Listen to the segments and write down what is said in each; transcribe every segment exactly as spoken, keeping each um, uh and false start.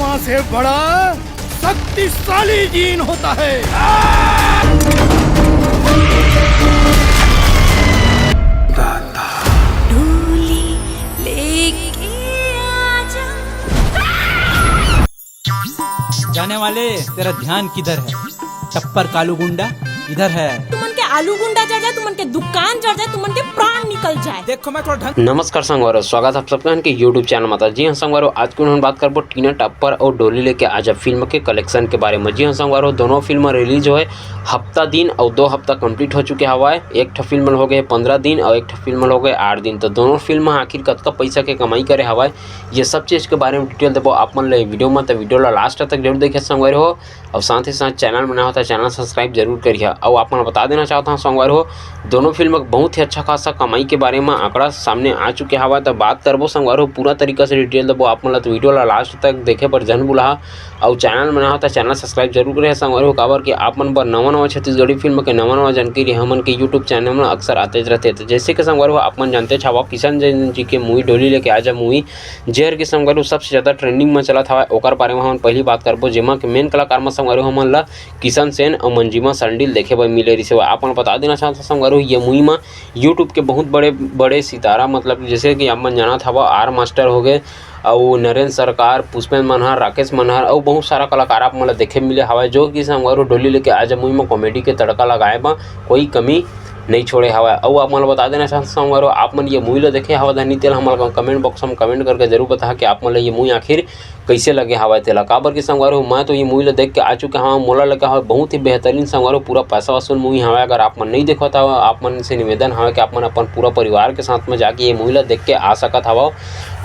से बड़ा शक्तिशाली जीन होता है। डोली लेके आजा। जाने वाले, तेरा ध्यान किधर है? टप्पर कालू गुंडा इधर है। तुमन के आलू गुंडा जर जाए, तुमन के दुकान जर जाए, तुमन के प्राण निकल जाए। देखो, मैं थोड़ा ढंग नमस्कार संगवारो, स्वागत आप सबका के YouTube चैनल में। जी हाँ संगवारो, आज को हम बात करबो टीना टप्पर और डोली लेके आजा फिल्म के कलेक्शन के बारे में। जी हाँ संगवारो, दोनों फिल्म रिलीज होए हफ्ता दिन और दो हफ्ता कंप्लीट हो चुके हवाए। एक ठो फिल्म हो गए पंद्रह दिन और एक ठो फिल्म हो गए आठ दिन। तो दोनों फिल्म आखिर कतका पैसा के कमाई करे हवाए, ये सब चीज़ के बारे में डिटेल देबो आप मन ले वीडियो में। तो वीडियो ला लास्ट तक जरूर देखे संगवारी हो, और साथ ही साथ चैनल में नवा हो तो चैनल सब्सक्राइब जरूर करिहा। और आप मन बता देना चाहता हूँ संगवारी हो, दोनों फिल्म के बहुत ही अच्छा खासा कमाई के बारे में आंकड़ा सामने आ चुके हवा। तो बात करबो संगवारी हो, पूरा तरीका से डिटेल देबो आप मन ला। तो वीडियो ला लास्ट तक देखे बर झन भुलाहा, और चैनल में नवा हो तो चैनल सब्सक्राइब जरूर करिहा संगवारी हो, काबर कि आप मन बर नवा नवा छत्तीसगढ़ी फिल्म के नवा नवा जानकारी हमन के YouTube चैनल में अक्सर आते रहते। तो जैसे कि संगवारी हो, आप मन जानते छावा किशन जैन जी के मूवी डोली लेके आजा मूवी, जेहर के संगवारी हो सबसे ज्यादा ट्रेंडिंग में चलत हवा, ओकर बारे में हमन पहली बात करबो, जेमा के मेन कलाकार में संगवारी हो हमन ला किशन सेन और मंजिमा सरडील देखे बर मिले रिसे। आप मन बता देना चाहत हूँ संगवारी हो, ये मूवी में YouTube के बहुत बड़े बड़े सितारा, मतलब जैसे कि आप मन जानत हवा, आर मास्टर हो गए, अउ नरेंद्र सरकार, पुष्पेंद्र मनहर, राकेश मनहर अउ बहुत सारा कलाकार आप मन ला देखे मिले हवय, जो कि संगवारी हो डोली लेके आजा मूवी में कॉमेडी के तड़का लगाए बर कोई कमी नहीं छोड़े हवय। अउ आप मन ला बता देना चाहत हूँ संगवारी हो, आप मन ये मूवी ला देखे हवा धनी तेला हमन ला कमेंट बॉक्स में कमेंट करके जरूर बताहा कि आप मन ला ये मूवी आखिर कैसे लगे हवय तेला, काबर कि संगवारी हो मैं तो ये मूवी ला देख के आ चुके हवं, मोला लगे हवय बहुत ही बेहतरीन संगवारी हो, पूरा पैसा वसूल मूवी हवय। अगर आप मन नहीं देखत हवय, आप मन से निवेदन हवय कि आप मन अपन पूरा परिवार के साथ में जाके ये मूवी ला देख के आ सकत हवव।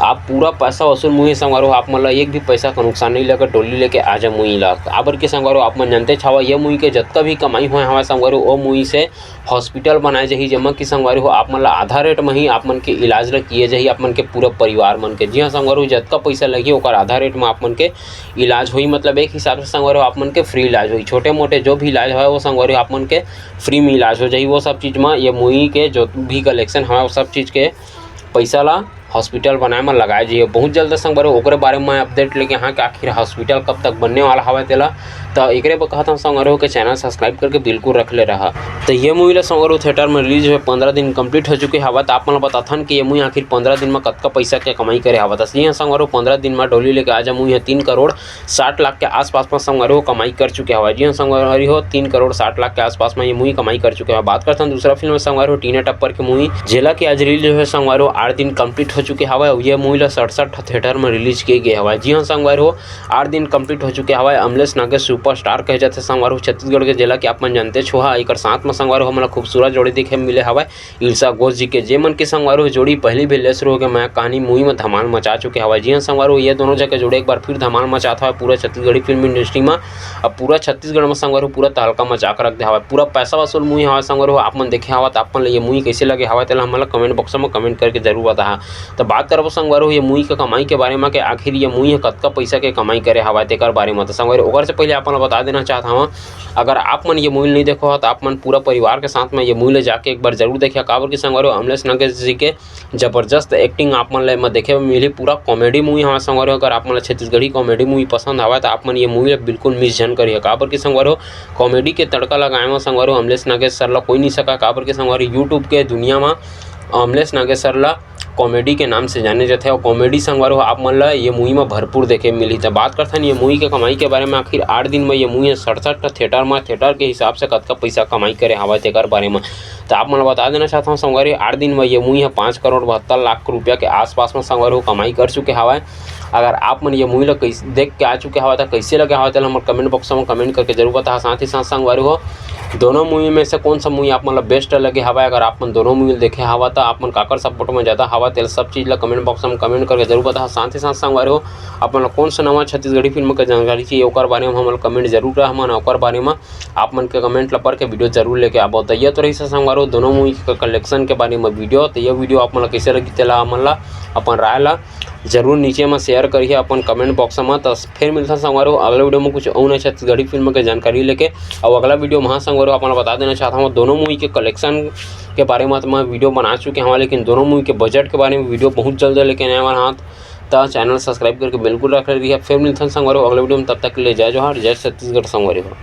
आप पूरा पैसा वसूल मूवी संगवारी हो, आप मन ला एक भी पैसा का नुकसान नहीं लगे डोली लेके आजा मूवी ला। काबर कि संगवारी हो आप मन जानते छावा, ये मूवी के जतका भी कमाई होए हवय संगवारी हो, ओ मूवी से हॉस्पिटल बनाए जाही, जेमा कि संगवारी हो आप मन ला आधा रेट में ही आप मन के इलाज ला किए जाही, आप मन के पूरा परिवार मन के। जी हाँ संगवारी हो, जतका पैसा लगही ओकर आधा रेट में आप मन के इलाज होही, मतलब एक हिसाब से संगवारी हो आप मन के फ्री इलाज होही। छोटे मोटे जो भी इलाज होए वो संगवारी हो आप मन के फ्री में इलाज हो जाही। वो सब चीज में ये मूवी के जो भी कलेक्शन हवय वो सब चीज के पैसा ला हॉस्पिटल बनाए में लगाए जाही। बहुत जल्द संगवारी हो ओकरे बारे में अपडेट लेके यहाँ के आखिर हॉस्पिटल कब तक बनने वाला हवय तेला। तो एकरे बर कहत हूँ संगवारी हो के चैनल सब्सक्राइब करके बिल्कुल रख ले रहा। तो ये मूवी ला संगवारी हो थिएटर में रिलीज हुए पंद्रह दिन कंप्लीट हो चुके हवय। तो आप मन ला बताथन कि ये मूवी आखिर पंद्रह दिन में कतका पैसा के कमाई करे हवय। तो जी हाँ संगवारी हो, पंद्रह दिन में डोली लेके आजा मूवी ह तीन करोड़ साठ लाख के आसपास में संगवारी हो कमाई कर चुके हवय। जी हाँ संगवारी हो, तीन करोड़ साठ लाख के आसपास में ये मूवी कमाई कर चुके हवय। बात करथन दूसरा फिल्म संगवारी हो टीना टप्पर के मूवी, जेला के आज रिलीज हुए संगवारी हो आठ दिन कंप्लीट हो चुके हवय। अउ ये मूवी ला सड़सठ थिएटर में रिलीज किए गए हवय। जी हाँ संगवारी हो, आठ दिन कंप्लीट हो चुके हवय। अमलेश नागेश सुपरस्टार कहे जाथे संगवारी हो छत्तीसगढ़ के, जेला के आप मन जानते छो हा। एकर साथ में संगवारी हो हमन ला खूबसूरत जोड़ी देखे मिले हवय ईर्षा घोष जी के, जे मन के संगवारी हो जोड़ी पहली भी लेस रहो के मैं कहानी मूवी में धमाल मचा चुके हवय। जी हाँ संगवारी हो, ये दोनों जगह जोड़ी एक बार फिर धमाल मचात हवय पूरा छत्तीसगढ़ी फिल्म इंडस्ट्री में। अब पूरा छत्तीसगढ़ में संगवारी हो पूरा तहलका मचा के रख दे हवय। पूरा पैसा वसूल मूवी हवय संगवारी हो, आप मन देखे हवय तो आप मन ला ये मूवी कैसे लगे हवय तेला हमन ला कमेंट बॉक्स में कमेंट करके जरूर बताहा। तो बात करबो संगवारी हो ये मूवी के कमाई के बारे में कि आखिर ये मूवी ह कतका पैसा के कमाई करे हवय तेकर बारे में। तो संगवारी हो ओकर से पहले आप मन ला बता देना चाहत हवं, अगर आप मन ये मूवी नहीं देखो हो तो आप मन पूरा परिवार के साथ में ये मूवी ले जाके एक बार जरूर देखिए, काबर कि संगवारी हो अमलेश नागेश जी के जबरदस्त एक्टिंग आप मन ला एमा देखे बर मिलही। पूरा कॉमेडी मूवी हवय संगवारी हो, अगर आप मन ला छत्तीसगढ़ी कॉमेडी मूवी पसंद आवय तो आप मन ये मूवी ला बिल्कुल मिस झन करिए, काबर कि संगवारी हो कॉमेडी के तड़का लगाए में संगवारी हो अमलेश नागेश सर ला कोई नहीं सका, काबर कि संगवारी हो YouTube के दुनिया में अमलेश नागेश सर ला कॉमेडी के नाम से जाने जाथे। और कॉमेडी संगवारी हो आप मन ला ये मूवी में भरपूर देखे मिलही। तो बात करथन ये मूवी के कमाई के बारे में, आखिर आठ दिन में ये मूवी ह सड़सठ थिएटर में, थिएटर के हिसाब से कतका पैसा कमाई करे हवय तेकर बारे में। तो आप मन ला बता देना चाहत हूँ संगवारी, आठ दिन में ये मूवी ह पाँच करोड़ बहत्तर लाख रुपया के आसपास में संगवारी हो कमाई कर चुके हवय। अगर आप मन ये मूवी ला कैसे देख के आ चुके हवय तो कैसे लगे हवय तेला हमर कमेंट बॉक्स में कमेंट करके जरूर बताहा। साथ ही साथ संगवारी हो दोनों मूवी में से कौन सा मूवी आप मन ला बेस्ट लगे हवय, अगर आप मन दोनों मूवी देखे हवय तो आप मन काकर सपोर्ट में ज्यादा हवय तेला सब चीज ला कमेंट बॉक्स में कमेंट करके जरूर बताहा। साथ ही साथ संगवारी हो आप मन ला कौन सा नवा छत्तीसगढ़ी फिल्म के जानकारी चाहिए ओकर बारे में हमन ला कमेंट जरूर रहा मन ओकर बारे में आप मन के कमेंट ला पढ़ के वीडियो जरूर लेके आबो। तो ये तो रही संगवारी हो दोनों मूवी के कलेक्शन के बारे में वीडियो। तो ये वीडियो आप मन ला कैसे लगी तेला हमन ला अपन राय ला जरूर नीचे में शेयर करिए अपन कमेंट बॉक्स में। तो फिर मिलता संगवारी हो अगला वीडियो में कुछ और नया छत्तीसगढ़ी फिल्म के जानकारी लेके। और अगला वीडियो में हाँ संगवारी हो आप मन ला बता देना चाहता हूँ दोनों मूवी के कलेक्शन के बारे में तो मैं वीडियो बना चुके हूँ, लेकिन दोनों मूवी के बजट के बारे में वीडियो बहुत जल्द लेके आने वाला हूँ। त चैनल सब्सक्राइब करके बिल्कुल रख रही है। फिर मिलथन संगवारी हो अगले वीडियो में, तब तक के लिए जय जोहार, जय छत्तीसगढ़ संगवारी हो।